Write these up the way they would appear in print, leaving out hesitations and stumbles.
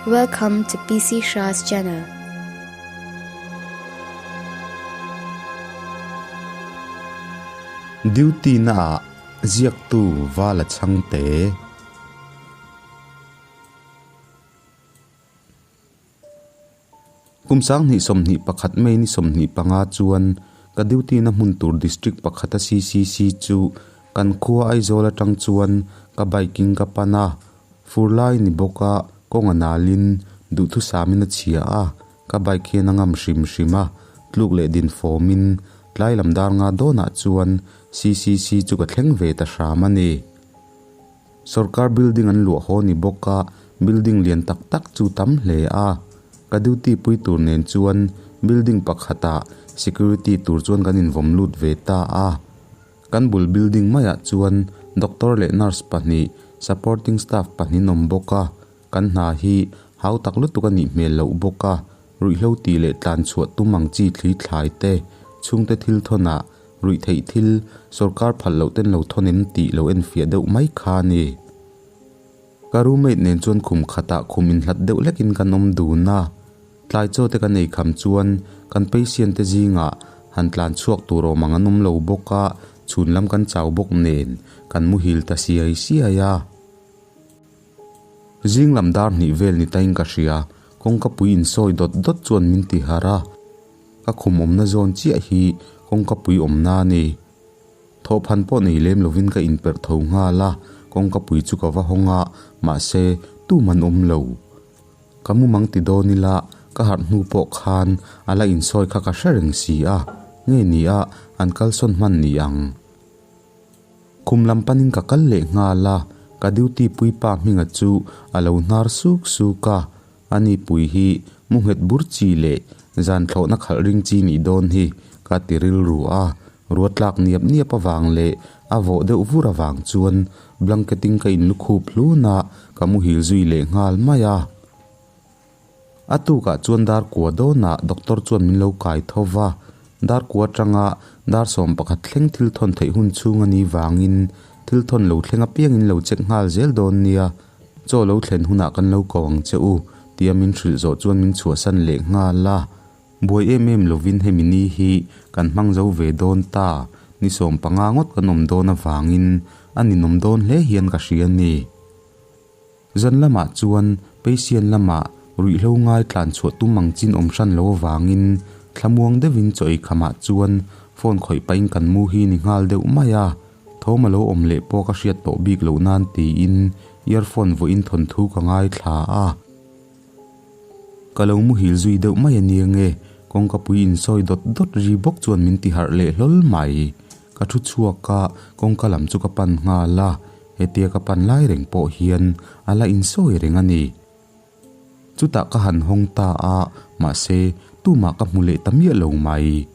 Welcome to PC Shah's channel. Duty na ah ziaktu Vala Chhangte. Kum 2021 May ni 25 chuan ka duty na hmun tur district pakhata CCC chu kan khua Aizawl atang chuan ka bike in ka pan a, fur lai ni bawk a kawng a nalin duhthusamin a chhia a, ka bike hian a ngam hrim hrim a, tluk leh din fawmin tlai lam dar nga dawnah chuan CCC chu ka thleng ve ta hram a ni. Sorkar building an luah haw ni bawk a, building lian tak tak chu tam hle a. Ka duty pui tur nen chuan building pakhatah security tur chuan kan invawm lut ve ta a. Kan bul building maiah chuan doctor leh nurse pahnih, supporting staff pahnih an awm bawk a. Kan hna hi hau tak lutuk a nih hmel loh bawk a, ruihhlo tih leh tlan chhuah tum ang chi thli thlai te, chhungte thil thawnah ruih theih thil sorkar phal loh ten lo thawn em tih lo enfiah deuh mai kha a ni. Ka roommate nen chuan khum khatah khum inhlat deuh hlekin kan awm dun a, tlai chaw te kan ei kham chuan kan patient te zingah han tlan chhuak tur awm ang an awm lo bawk a, chhun lam kan chau bawk nen kan muhil ta siai siai a. Zing lam dar hnih vel ni tain ka hria, kawngka pui insawi dawt dawt chuan min ti harh a. Ka khum awmna zawn chiah hi kawngka pui awmna a ni. Thawhphan pawh nei lem lovin ka inperh tho nghal a, kawngka pui chu ka va hawng a, mahse, tum an awm lo. Ka mumang ti dawn ila, ka harh hnu pawh khan a la insawi kha ka hre reng si a, nge ni a, an kalsawn hman ni ang. Khum lam panin ka kal leh nghal a, ka duty puipa hminga chu a lo hnar suk suk a, ani pui hi mu nghet bur chi leh zan thlawhna khalh ring chi nih dawn hi ka ti rilru a, ruatlak niap niap avang leh a vawh deuh vur avang chuan blanket in ka inlukhup hlun a, ka muhil zui leh nghal mai a. A tukah chuan dar kua dawnah doctor chuan min lo kai tho va, dar kua atanga dar 11 thleng thil thawn theih hun chhung a nih vangin thil thawn lo thleng apiangin lo check nghal zel dawn nia, chaw lo thlen hunah kan lo ko ang che u tia min hrilh zawh chuan min chhuahsan leh nghal a. Buai em em lovin hemi ni hi kan hmang zo ve dawn ta, ni 15 ngawt kan awm dawn avangin a ninawm dawn hle hian ka hria a ni. Zan lamah chuan Patient lamah ruihhlo ngai tlan chhuah tum ang chin awm hran lo avangin thlamuang deuhin chaw ei khamah chuan phone khawih pahin kan mu hi ni nghal deuh mai a, thawm a lo awm leh pawh ka hriat tawh bik loh nan tiin earphone vawiin thawnthu ka ngaithla a. Ka lo muhil zui deuh mai a nia nge, kawngka pui insawi dawt dawt ri bawk chuan min ti harh leh hlawl mai. Ka thu chhuak a, kawngka lam chu ka pan nghal a, hetia ka pan lai reng pawh hian a la insawi reng a ni. Chutah ka han hawng ta a, mahse, tumah ka hmu leh ta miah lo mai.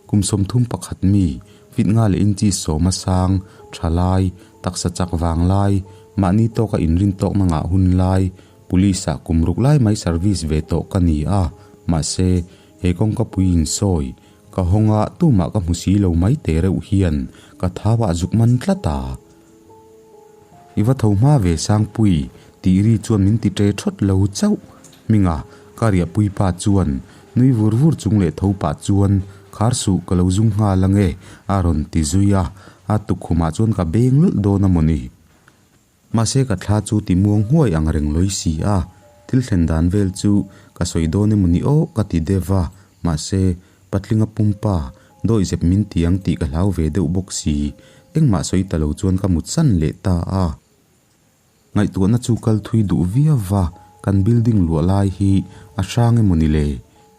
Kum 31 mi, fit nga leh inchi sawma sang, tha lai, taksa chak vang lai, mahni tawka inrin tawkna ngah hun lai, police ah kum ruk lai mai service ve tawh ka ni a, mahse, he kawngka pui insawi, Ka hawng a, tumah ka hmu si lo mai te reuh hian ka thau ah zuk man tlat a. I va tho hma ve Sangpui, tih ri chuan min ti ṭe ṭhawt lo chauh. Hminga, ka riahpui pa chuan nui vur vur chung leh tho pah chuan khar suh ka lo zum nghal ange a rawn ti zui a, a tukkhumah chuan ka beng lawlh dawn a mawni. Mahse ka thla chu ti muang huai ang reng lawi si a, thil thlen dan vel chu ka sawi dawn emaw ni aw ka ti deuh a, mahse patlinga pumpa dawi zep min ti ang tih ka hlau ve deuh bawk si, engmah sawi ta lo chuan ka mut san leh ta a. Ngaihtuahna chu kal thui duh viau va, kan building luah lai hi a hrang emaw ni le?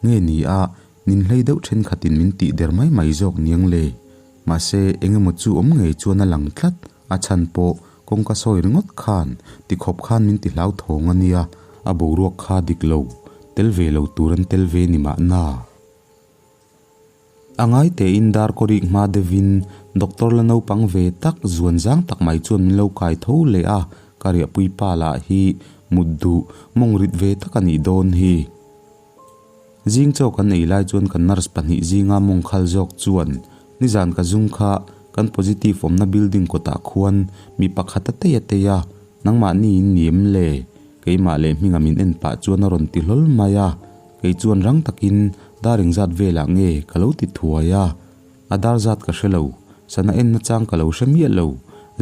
Nge ni a, nin hlei deuh thenkhatin min tih der mai mai zawk niang le? Mahse eng emaw chu awm ngei chuan a lang tlat. A chhan pawh kawngka sawi ringawt khan ti khawp khan min ti hlauthawng a nia, a boruak kha dik lo, tel ve lo tur an tel ve ni mahna. A ngai tein dar kawrik hma deuhin doctor la naupang ve tak zuan zang tak mai chuan min lo kai tho leh a, ka riahpui pa lah hi mut duh mawng rit ve tak a nih dawn hi. Zing chaw kan ei lai chuan kan nurse pahnih zinga mawng khal zawk chuan nizan ka zung kha kan positive awmna building kawtah khuan mi pakhat a tei a tei a, nangmahni in ni em le? Keimah leh hminga min en pah chuan a rawn ti hlawl mai a, kei chuan rang takin dar engzat velah nge ka lo ti thuai a, a dar zat ka hre lo, sana en nachang ka lo hre miah lo,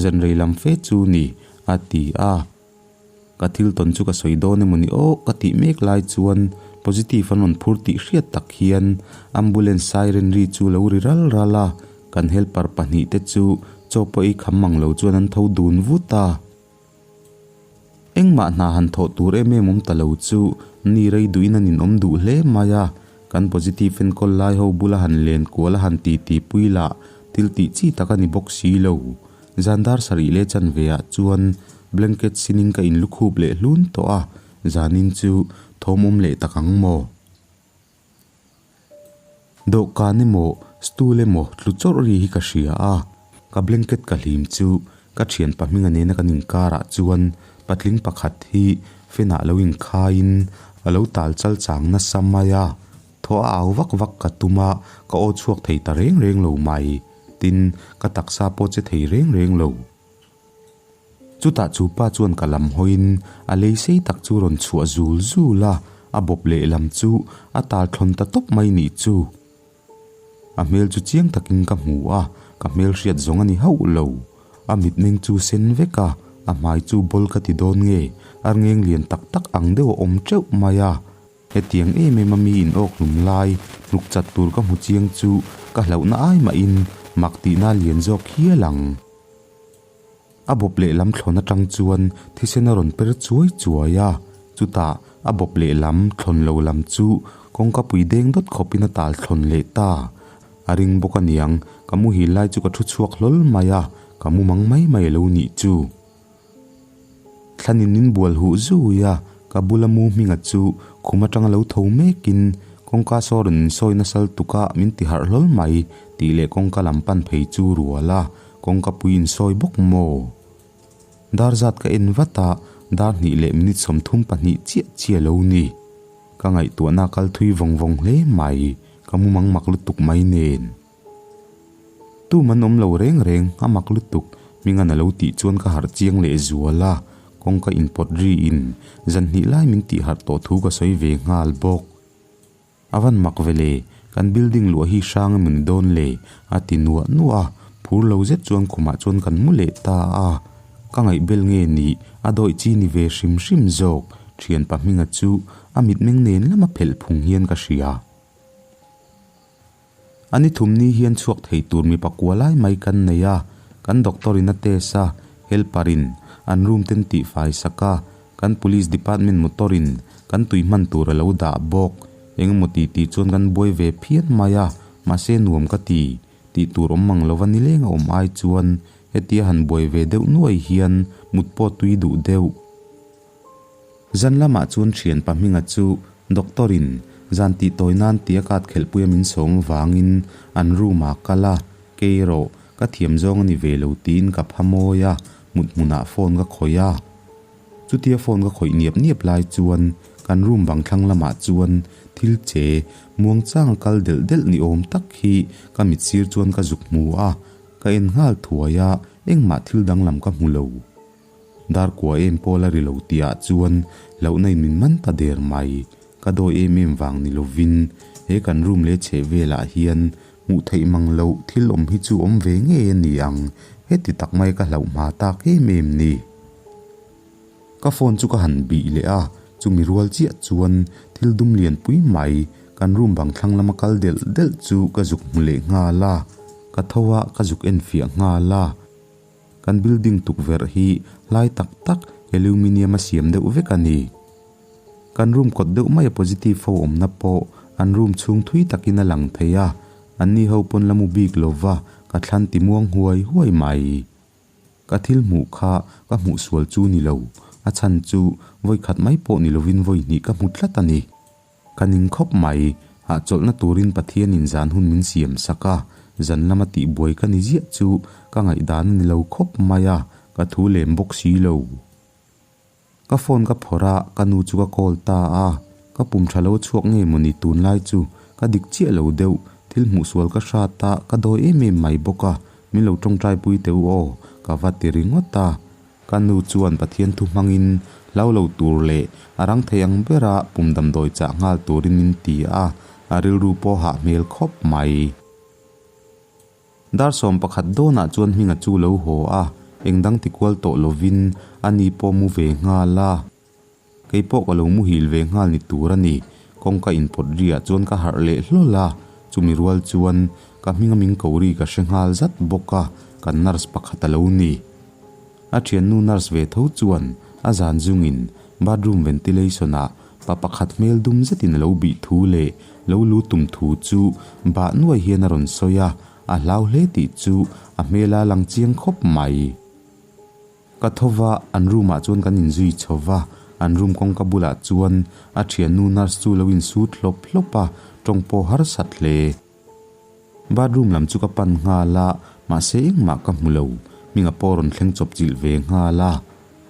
zan rei lam fe chu ni, a ti a. Ka thil tawn chu ka sawi dawn emaw ni aw ka tih mek lai chuan positive an rawn phur tih hriat tak hian ambulance siren ri chu lo ri ral ral a, kan helper pahnihte chu chaw pawh ei kham mang lo chuan an tho dun vut a. Engmah hna han thawh tur em em awm ta lo chu ni rei duhin an inawm duh hle mai a, kan positive enkawl lai ho bula han len kual a han ti ti pui lah thil tih chi tak a ni bawk si lo. Zan dar sarih leh chanve ah chuan blanket sinin ka inlukhup leh hlun tawh a, zanin chu thawm awm leh tak ang maw? Dawhkan emaw stool emaw tlu chawrh ri hi ka hria a, ka blanket ka hlim chu ka thianpa hminga nena kan inkarah chuan patling pakhat hi fan ah lo inkhaiin a lo tal chal chang nasa mai a, thaw a au vak vak ka tum a, ka aw chhuak thei ta reng reng lo mai, tin ka taksa pawh che thei reng reng lo. Chutah chu pa chuan ka lam hawiin a lei sei tak chu rawn chhuah zul zul a, a bawp lehlam chu a tal thlawn ta tawp mai nih chu. A hmel chu chiang takin ka hmu a, ka hmel hriat zawng a ni hauh lo. A mitmeng chu sen vek a, a hmai chu bawl ka ti dawn nge, a rngeng lian tak tak ang deuh a awm teuh mai a. Hetiang em em a mi in awk hlum lai hnuk chat tur ka hmu chiang chu ka hlauhna ai mahin mak tihna lian zawk hial ang. A bawp lehlam thlawn atang chuan thisen a rawn per chuai chuai a, chutah a bawp lehlam thlawn lo lam chu kawngka pui deng dawt khawpin a tal thlawn leh ta. A ring bawk aniang, ka muhil lai chu ka thu chhuak hlawl mai a, ka mu mang mai mai lo nih chu. Thlanin min bual huh zui a, ka bula mu hminga chu khum atanga lo tho mekin kawngka saw rawn insawi nasal tuka min ti harh hlawl mai tih leh kawngka lam pan phei chu rual a, kawngka pui insawi bawk maw? Dar zat ka en vat a, dar hnih leh minute 32 chiah chiah lo ni. Ka ngaihtuahna a kal thui vawng vawng hle mai, ka mu mang mak lutuk mai nen. Tum an awm lo reng reng, a mak lutuk, Hmingan a lo tih chuan ka harh chiang leh zual a, kawngka inpawt riin zan hnih lai min tih harh tawh thu ka sawi ve nghal bawk. A van mak ve le, kan building luah hi hrang emaw ni dawn le, a ti nuah nuah a, phur lo zet chuan khumah chuan kan mu leh ta a. Ka ngaihbel nge ni, a dawih chi ni ve hrim hrim zawk, thianpa Hminga chu a mitmeng nen lama phelh phung hian ka hria. A ni thum ni hian chhuak thei tur mipa kua lai mai kan nei a, kan doctor in a test a, helper in an room ten tih fai sak a, kan police department motor in kan tui hman tur a lo dah bawk. Engemaw ti tih chuan kan buai ve phian mai a, mahse nuam ka ti. Tih tur awm mang lova nileng a awm ai chuan hetia han buai ve deuh nuai hian mut pawh tui duh deuh. Zan lamah chuan thianpa Hminga chu doctor in zan tih tawi nan tia card khelhpuia min sawm vangin an room ah kal a, kei erawh ka thiam zawng a ni ve lo tiin ka pha mawi a, mut hmunah phone ka khawih a. Chutia phone ka khawih niap niap lai chuan kan room bang thlang lamah chuan thil che muangchang a kal delh delh ni awm tak hi ka mit sir chuan ka zuk hmu a, ka en nghal thuai a, engmah thil danglam ka hmu lo. Dar kua em pawh la ri lo tih ah chuan hlauhna in min man ta der mai. Ka dawi em em vang ni lovin he kan room leh chheh velah hian hmuh theih mang loh thil awm hi chu awm ve ngei a ni ang, heti tak mai ka hlauh hma tak em em ni. Ka phone chu ka han bih leh a, chumi rual chiah chuan thil dum lian pui mai kan room bang thlang lama kal delh delh chu ka zuk hmu leh nghal a, ka tho a ka zuk enfiah nghal a. Kan building tukverh hi hlai tak tak aluminium a siam deuh vek a ni. Kan room kawt deuh mai a positive ho awmna pawh an room chhung thui takin a lang thei a, anni ho pawn la mu bik lova ka thlan ti muang huai huai mai. Ka thil hmuh kha ka hmuh sual chu ni lo, a chhan chu vawi khat mai pawh ni lovin vawi hnih ka hmu tlat a ni. Ka ning khawp mai, hahchawlhna turin Pathianin zan hun min siam sak a, zan lama tihbuai ka ni ziah chu ka ngaihdan a ni lo khawp mai a, ka thu lem bawk si lo. Ka phone ka phawrh a, ka nu chu ka call ta a, ka pum tha lo chhuak nge mawni tunlai chu ka dik chiah lo deuh, thil hmuhsual ka hrat a, ka dawi em em mai bawk a, min lo tawngtai pui teh u aw, ka va ti ringawt a. Ka nu chuan Pathian thu hmangin hlau lo tur leh a rang thei ang bera pum damdawi chah nghal turin min ti a, a rilru pawh hah hmel khawp mai. Dar 11 dawnah chuan Hminga chu lo haw a, eng dang ti kual tawh lovin a ni pawh mu ve nghal a. Kei pawh ka lo muhil ve nghal ni tur a ni. Kawngka inpawt riah chuan ka harh leh hlawl a, chumi rual chuan ka hminga min ko ri ka hre nghal zat bawk a, kan nurse pakhat a lo ni. A thiannu nurse ve tho chuan a zan zungin bathroom ventilation ah pa pakhat hmel dum zetin a lo bih thu leh lo lu tum thu chu bah nuai hian a rawn sawi a, a hlau hle tih chu a hmel a lang chiang khawp mai. Ka tho va, an room ah chuan kan inzui chho va, an room kawngka bulah chuan a thiannu nurse chu lo insut hlawp hlawp a, tawng pawh harsat hle. Bathroom lam chu ka pan nghal a, mahse engmah ka hmu lo. Hminga pawh rawn thleng chawp chilh ve nghal a.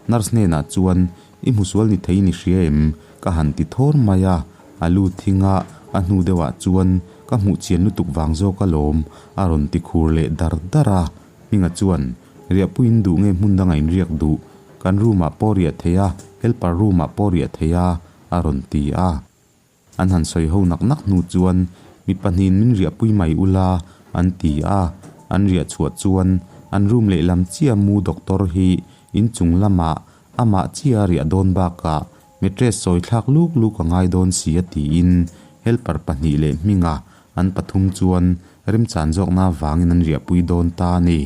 Nurse hnenah chuan, I hmusual ni thei ni hria em? ka han ti thawr mai a. A lu thing a, a hnu deuhah chuan, Ka hmuh chian lutuk vang zawk alawm, a rawn ti khur leh dar dar a. Hminga chuan, Riahpuiin duh nge hmun danga in riak duh? Kan room ah pawh riah thei a, helper room ah pawh riah thei a, a rawn ti a. An han sawi ho nak nak hnu chuan, Mi pahnihin min riahpui mai ula, an ti a. An riah chhuah chuan an room lehlam chiah mu doctor hi inchung lamah amah chiah a riah dawn bakah mattress sawi thlak luk luk a ngai dawn si a tiin helper pahnih leh hminga an pathum chuan remchan zawkna avangin an riahpui dawn ta a ni.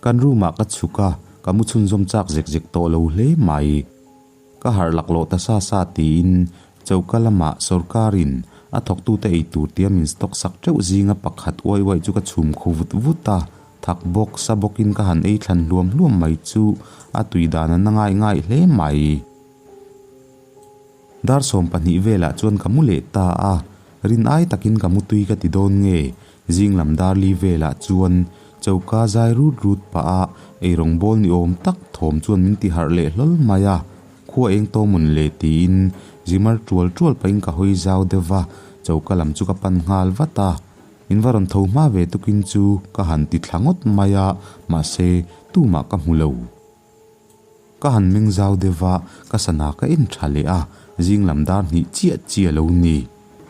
Kan room ah ka chhuk a, ka mu chhunzawm chak zek zek tawh lo hle mai. Ka harh laklawh ta sa sa tiin choka lamah sorkarin a thawktute ei tur tia min stock sak teuh zinga pakhat uai uai chu ka chhum khu vut vut a, thak bawk sa bawkin ka han ei thlan hluam hluam mai chu a tui dan a na ngai ngai hle mai. Dar 12 velah chuan ka mu leh ta a, rin ai takin ka mu tui ka ti dawn nge, zing lam dar li velah chuan choka zai rut rut pah a eirawng bawl ni awm tak thawm chuan min ti harh leh hlawl mai a, khua eng tawh mawn le tiin zimar tual tual pahin ka hawi zau deuh va, choka lam chu ka pan nghal vat a, in va rawn tho hma ve tukin chu ka han ti thla ngawt mai a, mahse tumah ka hmu lo. Ka han meng zau deuh a, ka sana ka en tha leh a, zing lam dar hnih chiah chiah lo ni.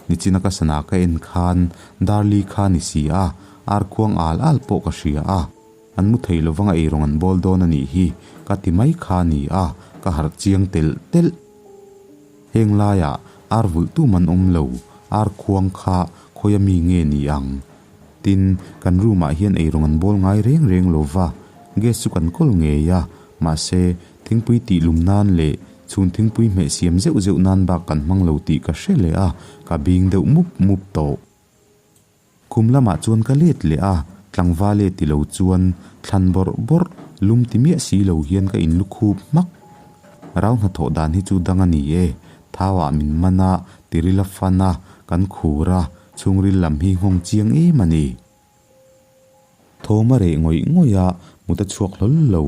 Nichina ka sana ka en khan dar li kha ni si a, ar khuang al al pawh ka hria a. An mu thei lovang a eirawng an bawl dawn a nih hi, ka ti mai kha ni a, ka harh chiang telh telh. Heng laiah ar vulh tum an awm lo, ar khuang kha khawia mi nge ni ang? Tin, kan room ah hian eirawng an bawl ngai reng reng lo va, gas chu kan kawl ngei a, mahse, thingpui tih lum nan leh chhun thingpui hmeh siam zeuh zeuh nan bak kan hmang lo tih ka hre leh a, ka bing deuh mup mup tawh. Khum lamah chuan ka let leh a, tlangval e ti lo chuan thlan bawrh bawrh lum ti miah si lo hian ka in lukhup hmak. Rau hnathawh dan hi chu dang a ni e, thau ah min man a, tiril a fan a, kan khur a, Chhungril lam hi nghawng chiang em a ni. Thawm a reh ngawih ngawih a, mut a chhuak hlawl lo.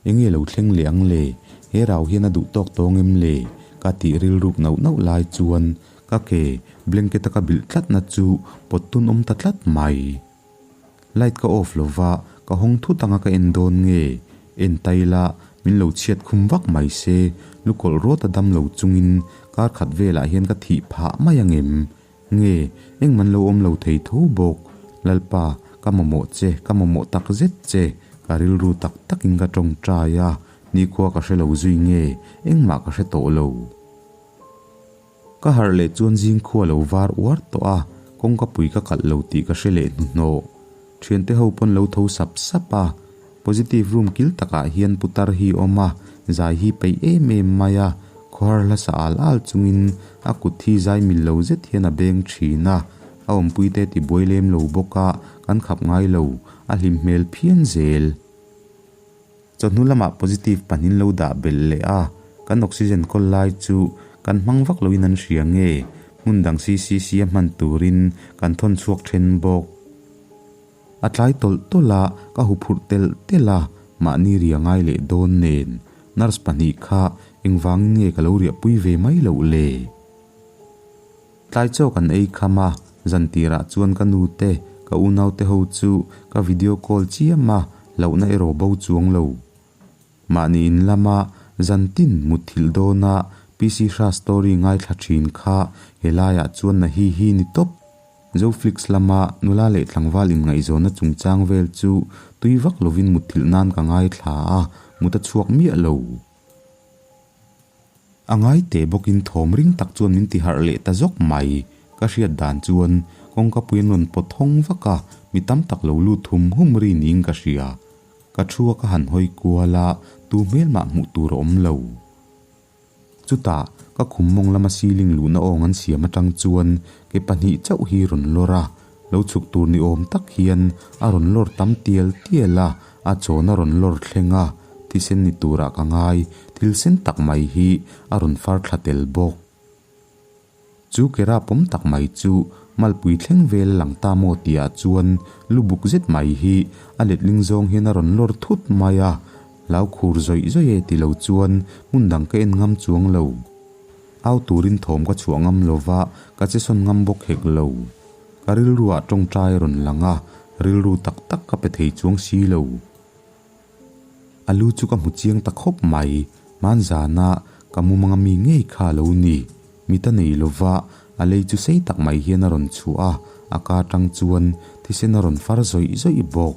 Enge lo thleng leh ang le? He rau hian a duh tawk tawng em le? Ka tih rilruk nauh nauh lai chuan ka ke blanket a ka bilh tlatna chu pawt tun awm ta tlat mai. Light ka off lo va, ka hawng thut anga ka en dawn nge? En ta ila, min lo chhiat khum vak mai se, lukawlh rawt a dam lo chungin kar khat velah hian ka thih phah mai angem? Nge, engman lo awm lo thei tho bawk. Lalpa, ka mamawh che, ka mamawh tak zet che, ka rilru tak takin ka tawngtai a, nikhua ka hre lo zui nge, engmah ka hre tawh lo. Ka harh leh chuan zingkhua lo var uar tawh a, kawngka pui ka kalh lo tih ka hre leh hnuhnawh. Thiante ho pawn lo tho sap sap a, positive room kil takah hian putar hi awm a, zai hi peih em em mai a, khawhar hla sa al al chungin a kut hi zai mil lo zet hian a beng thin a, a awmpuite ti buai lem lo bawk a, kan khap ngai lo, a hlim hmel phian zel. Chawhnu lamah positive pahnin lo dah belh leh a, kan oxygen kawl lai chu kan hmang vak loin an hria nge, hmun dang CCC a hman turin kan thawn chhuak then bawk. A tlai tawlh tawlh a, ka huphurh telh telh a, mahni ria ngai leh dawn nen nurse pahnih kha engvangin nge ka lo riahpui ve mai loh le? Tlai chaw kan ei kham a, zan tirah chuan ka nu te, ka unau te ho chu ka video call chiam a, hlauhna erawh bo chuang lo. Mahni in lama zantin mutthilh dawna PC Hra story ngaithla thin kha helaiah chuan na hi hi ni tawp. Zoflix lama nula leh tlangval inngaihzawnna chungchang vel chu tui vak lovin mutthilh nan ka ngaithla a, mut a chhuak miah lo. A ngai teh bawkin thawm ring tak chuan min ti harh leh ta zawk mai. Ka hriat dan chuan kawngkapui an rawn pawt hawng vak a, mi tam tak lo lut hum hum ri niin ka hria. Ka thu a ka han hawi kual a, tu hmel mah hmuh tur a awm lo. Chutah, ka khum mawng lama ceiling luhna awng an siam atang chuan ke pahnih chauh hi rawn lawr a, lo chhuk tur ni awm tak hian a rawn lawr tam tial tial a, a chawn a rawn lawr thleng a, thisen ni turah ka ngai, thil sen tak mai hi a rawn far thla tel bawk. Chu kera pawm tak mai chu malpui thleng vel a lang ta maw tihah chuan lu buk zet mai hi a letling zawng hian a rawn lawr thut mai a, hlau khur zawih zawih e ti lo chuan hmun dang ka en ngam chuang lo. Au turin thawm ka chhuah ngam lo va, ka che sawn ngam bawk hek lo. Ka rilruah tawngtai a rawn lang a, rilru tak tak ka pe thei chuang si lo. A lu chu ka hmu chiang ta khawp mai, hmanzana ka mumanga mi ngei kha a lo ni. Mit a nei lo va, a lei chu sei tak mai hian a rawn chhuah a, a ka atang chuan thisen a rawn far zawih zawih bawk.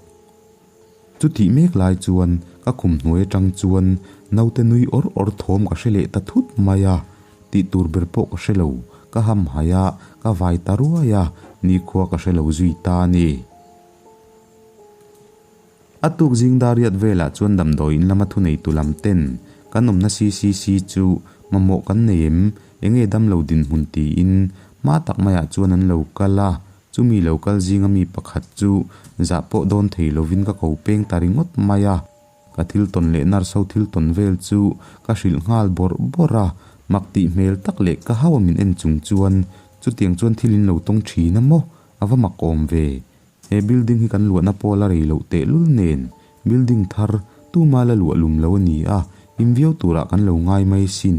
Chutih mek lai chuan ka khum hnuai atang chuan naute nui awr awr thawm ka hre leh ta thut mai a, tih tur ber pawh ka hre lo, ka hamhaih a, ka vai ta ruai a, nikhua ka hre lo zui ta a ni. A tuk zing dar riat velah chuan damdawi in lama thuneitu lam ten kan awmna CCC chu mamawh kan nei em, enge damlo dinhmun tiin hma tak maiah chuan an lo kal a, chumi lo kal zinga mi pakhat chu zah pawh dawn thei lovin ka ko peng ta ringawt mai a, ka thil tawn leh nurse ho thil tawn vel chu ka hrilh nghal bawrh bawrh a, mak tih hmel tak leh ka hau a min en chung chuan chutiang chuan thil in lo tawng thin a maw, a va mak awm ve. He building hi kan luahna pawl a rei loh tehlul nen building thar tuma la luah lum lo a ni a, him viau turah kan lo ngai mai sin.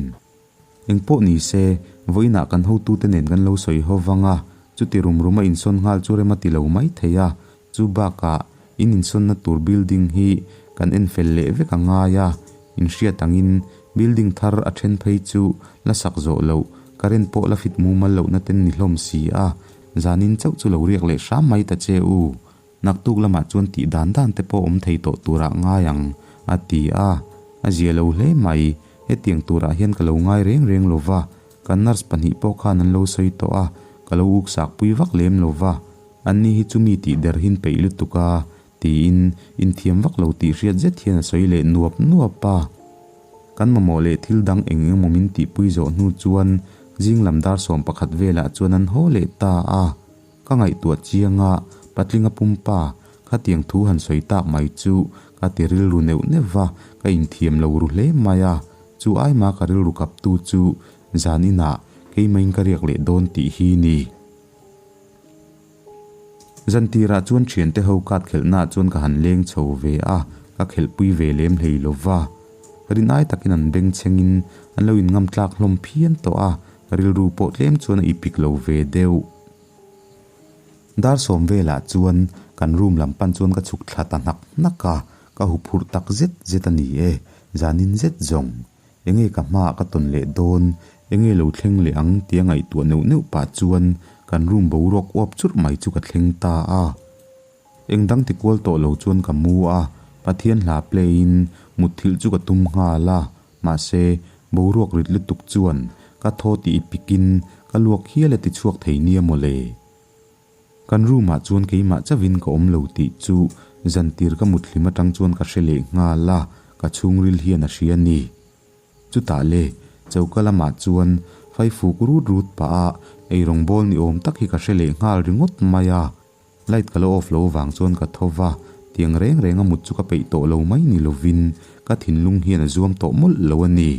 Engpawh ni se, vawiinah kan hotute nen kan lo sawi ho vang a, chuti rum ruma insawn nghal chu rem a ti lo mai thei a, chu bakah in insawnna tur building hi kan en fel leh vek a ngai a, inhriat angin building thar a then phei chu la sak zawh loh, current pawh la fit mumal lohna ten ni hlawm si a, Zanin chauh chu lo riak leh hram mai ta che u, naktuk lamah chuan tih dan dan te pawh awm thei tawh turah ngai ang, a ti a. A zia lo hle mai, hetiang turah hian ka lo ngai reng reng lo va, kan nurse pahnih pawh khan an lo sawi tawh a, ka lo uksak pui vak lem lo va, anni hi chu mi tih derhin peih lutuk a, tiin inthiam vak lo tih hriat zet hian a sawi leh nuap nuap a. Kan mamawh leh thil dang eng eng emaw min tihpui zawh hnu chuan zing lam dar 11 velah chuan an haw leh ta a. Ka ngaihtuah chiang a, patlinga pumpa, khatiang thu han sawi tak mai chu ka ti rilru neuh neuh va, ka inthiam lo ru hle mai a. Chu aima ka rilru kaptu chu zan inah keimahin ka riak leh dawn tih hi ni. Zantirah chuan thiante ho kat khelhnaah chuan ka han leng chho ve a, ka khelhpui ve lem hlei lo va. Rinai takin an beng chhengin an lo inngam tlak hlawm phian tawh a, rilru pawh tlem chuan a ipik lo ve deuh. Dar sawm velah chuan kan room lam pan chuan ka chhuk thla ta hnak hnak a, ka huphurh tak zet zet a ni e, zanin zet zawng. Enge ka hmaah ka tawn leh dawn, enge lo thleng leh ang tia ngaihtuah neuh neuh pah chuan kan room boruak uap churh mai chu ka thleng ta a. Eng dang ti kual tawh lo chuan ka mu a, Pathian hla play in mutthilh chu ka tum nghal a, mahse boruak rit lutuk chuan ka thaw tih i pikin ka luak hial a ti chhuak thei nia mawle. Kan room ah chuan keimah chauhin ka awm lo tih chu zantir ka mut hlim atang chuan ka hre leh nghal a, ka chhungril hian a hria ni. Chutah le, choka lamah chuan faifuk rut rut pah a eirawng bawl ni awm tak hi ka hre leh nghal ringawt mai a. Light ka la off lo vang chuan ka tho va, tiang reng reng a mut chu ka peih tawh lo mai ni lovin ka thinlung hian a zuam tawh mawlh lo a ni.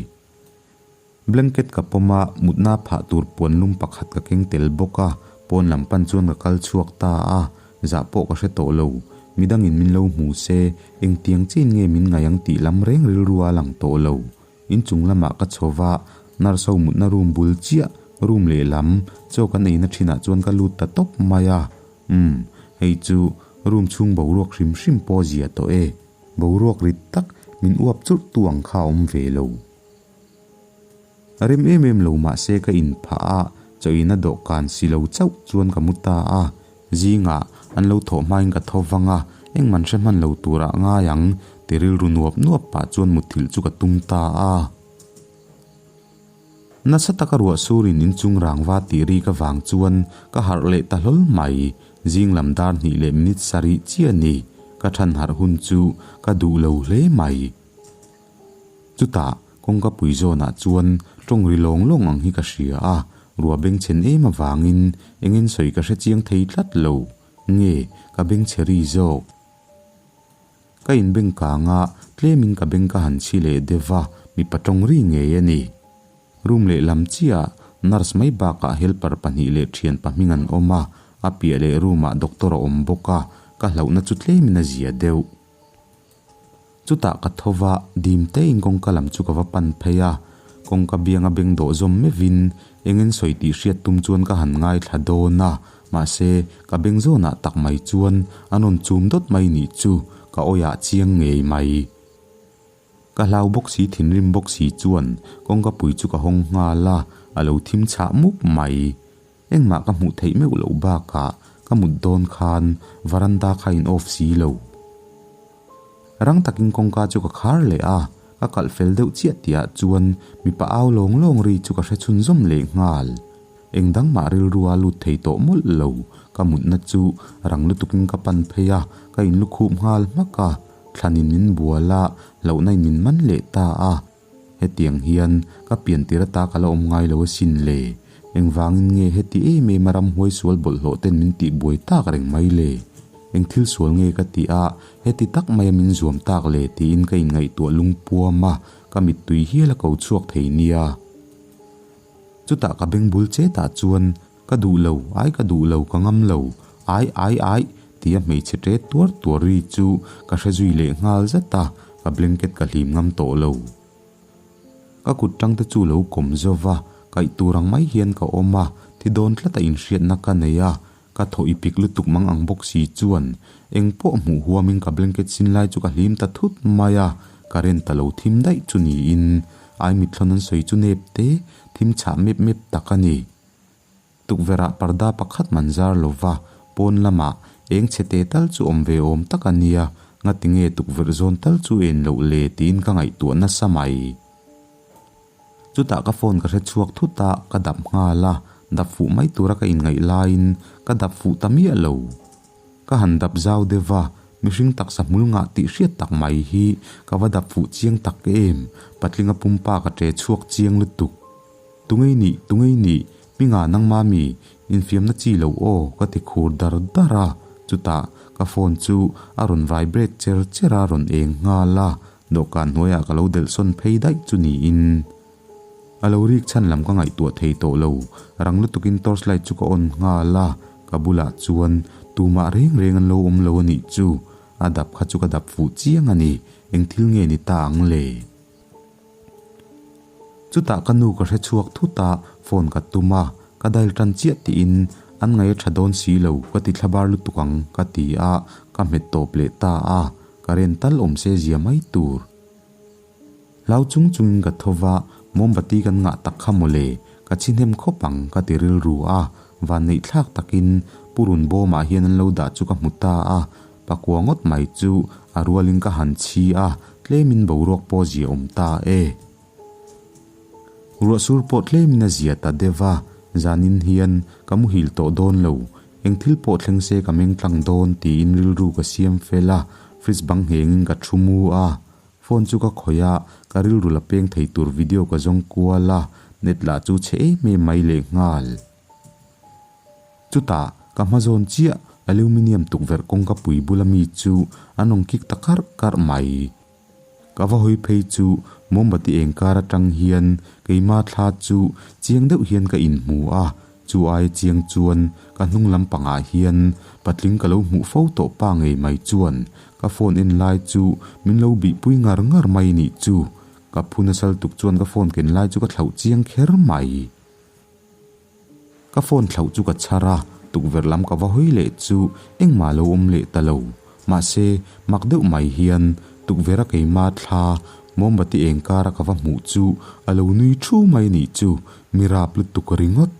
Blanket ka pawm a, mutna phah tur puan lum pakhat ka keng tel bawk a, pawn lam pan chuan ka kal chhuak ta a, zah pawh ka hre tawh lo. Midangin min lo hmu se, engtiang chiin nge min ngaih ang tih lam reng rilru a lang tawh lo. Inchung lamah ka chho va, nurse ho mutna room bul chiah, room lehlam, chaw kan eina thinah chuan ka lut ta tawp mai a. Umm, hei chu room chhung boruak hrim hrim pawh zia tawh e. Boruak rit tak min uap churh tu ang kha a awm ve lo. A rem em em lo mah se ka inphah a, chawina dawhkan si lo chauh chuan ka mu ta a. Zingah an lo thawh hmain ka tho vang a, engman hre hman lo turah ngai ang ti rilru nuap nuap pah chuan mutthilh chu ka tum ta a. Nasa taka ruah surin inchung rangva tih rik avang chuan ka harh leh ta hlawl mai. Zing lam dar hnih leh minute sarih chiah a ni. Ka than harh hun chu ka duh lo hle mai. Chutah kawngka pui zawnah chuan tawng ri lawng lawng ang hi ka hria a, ruah bengchhen em avangin eng en sawi ka hre chiang thei tlat lo. Nge ka bengchhe ri zawk? Ka inbeng kang a, tlemin ka beng ka han chhi leh deuh a, mipa tawng ri ngei a ni. Room lehlam chiah nurse mai bakah helper pahnih leh thian pahming an awm a, a piah leh room ah doctor a awm bawk a, ka hlauhna chu tlemin a zia deuh. Chutah ka tho va, dim tein kawngka lam chu ka va pan phei a, kawngka bianga beng dawh zawm meuhin engin sawi tih hriat tum chuan ka han ngaithla dawn a, mahse ka beng zawnah tak mai chuan an rawn chum dawt mai nih chu ka awiah chiang ngei mai. Ka hlau bawk si thinrim bawk si chuan kawngka pui chu ka hawng nghal a, a lo thim chhah mup mai. Engmah ka hmuh theih meuh loh bakah ka mut dawn khan varanda kha in off si lo. Rang takin kawngka chu ka khar leh a, ka kalh fel deuh chiah tihah chuan mipa au lawng lawng ri chu ka hre chhunzawm leh nghal. Eng dang mah rilrua lut thei tawh mawlh lo, ka mutna chu rang lutukin ka pan phei a, ka inlukhup nghal hmak a, thlanin min bual a, hlauhna in min man leh ta a. Hetiang hian ka pian tir ata ka la awm ngai lo asin le. Engvangin nge heti em em a ramhuai sual bawlhhlawh ten min tih buai tak reng mai le? Eng thil sual nge ka tih a, heti tak maia min zuam tak le tiin ka inngaihtuah lungpuam a, ka mittui hial a ko chhuak thei nia. Chutah ka beng bul chetah chuan Ka duh lo, ai ka duh lo, ka ngam lo, ai ai ai tia hmeichhe ṭe tuar tuar ri chu ka hre zui leh nghal zat a, ka blanket ka hlim ngam tawh lo. Ka kut ṭang te chu lo kawm zo va, kaih tur ang mai hian ka awm a, thi dawn tlata inhriatna ka nei a, ka thaw i pik lutuk mang ang bawk si chuan eng pawh hmuh huamin ka blanket sin lai chu ka hlim ta thut mai a, current a lo thim daih chu niin ai mithlawn an sawi chu nep te, thim chhah mep mep tak a ni. Tukverhah parda pakhat man zar lo va, pawn lamah eng chhe te tal chu awm ve awm tak a nia, ngati nge tukverh zawn tal chu en loh le tiin ka ngaihtuah nasa mai. Chutah ka phone ka hre chhuak thut a, ka dap nghal a, dap fuh mai tura ka inngaih laiin ka dap fuh ta miah lo. Ka han dap zau deuh va, mihring taksa hmul ngah tih hriat tak mai hi ka va dap fuh chiang tak em, patlinga pumpa ka ṭe chhuak chiang lutuk. Tungei nih, tungei nih, Hmingah nangma mi, infiamna chi lo aw ka ti khur dar dar a, chutah ka phone chu a rawn vibrate cher cher a rawn eng nghal a, dawhkan hnuaiah ka lo delh sawn phei daih chu niin. A lo rik chhan lam ka ngaihtuah thei tawh lo, rang lutukin torch light chu ka on nghal a, ka bulah chuan tumah reng reng an lo awm lo a nih chu, a dap kha chu ka dap fuh chiang a ni, eng thil nge ni ta ang le? Chutah ka nu ka hre chhuak thut a, phone ka tum a, ka dial tan chiah tiin an ngaih a tha dawn si lo ka ti thlabar lutuk ang ka ti a, ka hmet tawp leh ta a, current tal awm se zia mai tur. Hlau chung chungin ka tho va, mombati kan ngah tak kha mawle, ka chhi hnem khawp ang ka ti rilru a, vanneih thlak takin purun bawmah hian an lo dah chu ka hmu ta a, Pakua ngawt mai chu a rualin ka han chhi a, tlemin boruak pawh zia awm ta e. Ruah sur pawh tlemin a zia ta deuh a, zanin hian ka muhil tawh dawn lo, eng thil pawh thleng se ka meng tlang dawn tiin rilru ka siam fel a, fridge bang nghengin ka thu mu a, phone chu ka khawih a, ka rilru la peng thei tur video ka zawng kual a, net lah chu chhe em em mai lehnghal. Chutah, ka hma zawn chiah aluminium tukverh kawngka pui bula mi chu an rawn kik ta karh karh mai. Ka va hawi phei chu mombati eng kar atang hian keima thla chu chiang deuh hian ka inhmu a, chu aia chiang chuan ka hnung lampangah hian patling ka lo hmuh fo tawh pa ngei mai chuan ka phone en lai chu min lo bihpui ngar ngar mai nih chu. Ka phu nasal tuk chuan ka phone ken lai chu ka thlauh chiang kher mai. Ka phone thlauh chu ka chhar a, tukverh lam ka va hawi leh chu engmah lo awm leh ta lo. Mahse, mak deuh mai hian Tukverh a keima thla mawmbati eng kara ka va hmuh chu a lo nui thu mai nih chu, mi rap lutuk ringawt.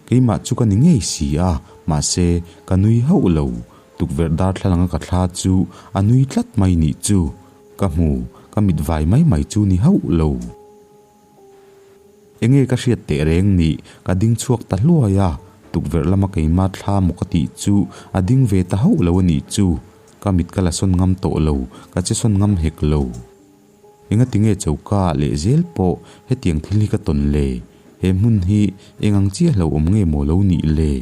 Keimah chu ka ni ngei si a, mahse ka nui hauh lo. Tukverh darthlalang a ka thla chu a nui tlat mai nih chu. Ka hmu, ka mit vai mai mai chu ni hauh lo. Enge ka hriat teh reng ni, ka ding chhuak ta hluai a, tukverh lama keima thla maw ka tih chu a ding ve ta hauh lo a nih chu. Ka mit ka la sawn ngam tawh lo, ka che sawn ngam hek lo. Engati nge choka ah leh zel pawh hetiang thil hi ka tawn le? He hmun hi eng ang chiah hlauhawm nge maw lo nih le?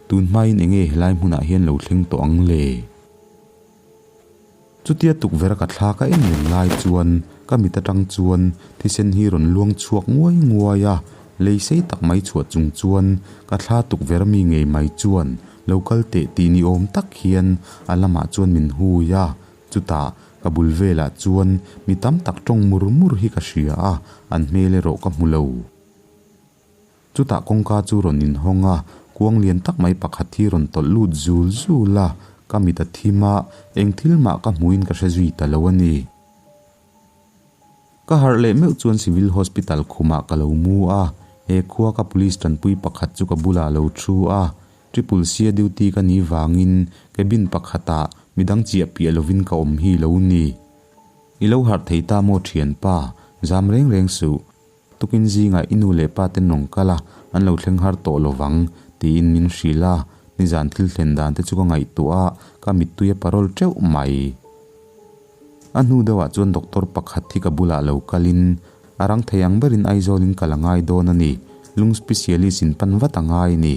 Tun hmain enge helai hmunah hian lo thleng tawh ang le? Chutia tukverh a ka thla ka en reng lai chuan ka mit atang chuan thisen hi rawn luang chhuak nguai nguai a, lei sei tak mai chhuah chung chuan ka thla tukverh ami ngei mai chuan lo kal teh tih ni awm tak hian a lamah chuan min hui a, chutah ka bul velah chuan mi tam tak tawng mur mur hi ka hria a, an hmel erawh ka hmu lo. Chutah kawngka chu rawn inhawng a, kuang lian tak mai pakhat hi rawn tawlh lut zul zul a, ka mit a thim a, eng thil mah ka hmuhin ka hre zui ta lo a ni. Ka harh leh meuh chuan Civil Hospital khumah ka lo mu a, he khua ka police tanpui pakhat chu ka bulah a lo thu a, Triple C a duty ka nih vangin cabin pakhatah midang chiah piah lovin ka awm hi lo ni. I lo harh thei ta maw thianpa, zam reng reng suh. Tukin zingah i nu leh pa ten rawn kal a, an lo thleng har tawh lo vang, tiin min hrilh a, nizan thil thlen dan te chu ka ngaihtuah a, ka mittui a parol teuh mai. A hnu deuhah chuan doctor pakhat hi ka bulah lo kalin, a rang thei ang berin Aizawl in kal a ngai dawn a ni, lung specialist in pan vat a ngai a ni,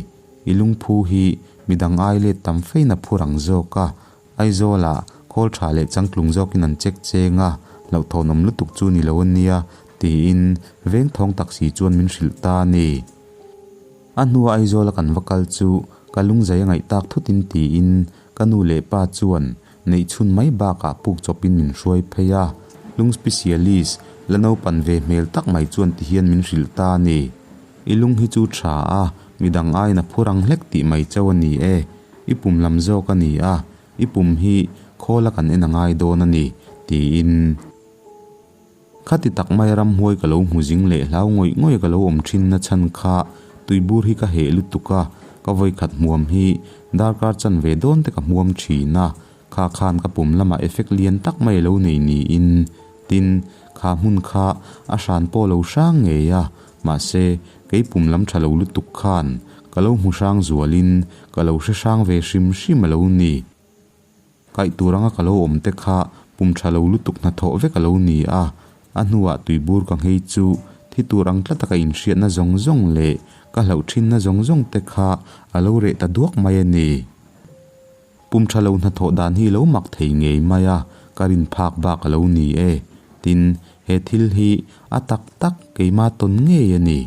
i lungphu hi midang ai let tam fein a phur ang zawk a, Aizawlah khawl tha leh changtlung zawkin an check cheng a, hlauhthawnawm lutuk chu ni lo a nia, tiin veng thawng taxi chuan min hrilh ta a ni. A hnua Aizawla kan va kal chu ka lungzai a ngaih tak thutin tiin ka nu leh pa chuan neih chhun mai bakah puk chawpin min hruai phei a, lung specialist la naupan ve hmel tak mai chuan tihian min hrilh ta a ni. I lung hi chu tha a, midang aiin a phur ang hlek tih mai chauh a ni e. I pum lam zawk a ni a, i pum hi khawl a kan en a ngai dawn a ni, tiin. Khati tak mai ramhuai ka lo hmu zing leh hlau ngawih ngawih ka lo awm thin na chhan kha tuibur hi ka heh lutuk a, ka vawikhat hmuam hi darkar chan ve dawn te ka hmuam thin a, kha khan ka pum lamah effect lian tak mai a lo nei niin. Tin, kha hmun kha a hran pawh lo hrang ngei a, mahse kei pum lam tha lo lutuk khan ka lo hmu hrang zualin ka lo hre hrang ve hrim hrim a lo ni. Kaih tur anga ka lo awm te kha pum tha lo lutuk hnathawh vek a lo ni a, a hnuah tuibur ka nghei chu thi tur ang tlata ka inhriatna zawng zawng leh ka hlauh thinna zawng zawng te kha a lo reh ta duak mai a ni. Pum tha lo hnathawh dan hi lo mak thei ngei mai a, ka rin phak bak a lo ni e. Tin, he thil hi a tak tak keima tawn ngei a ni.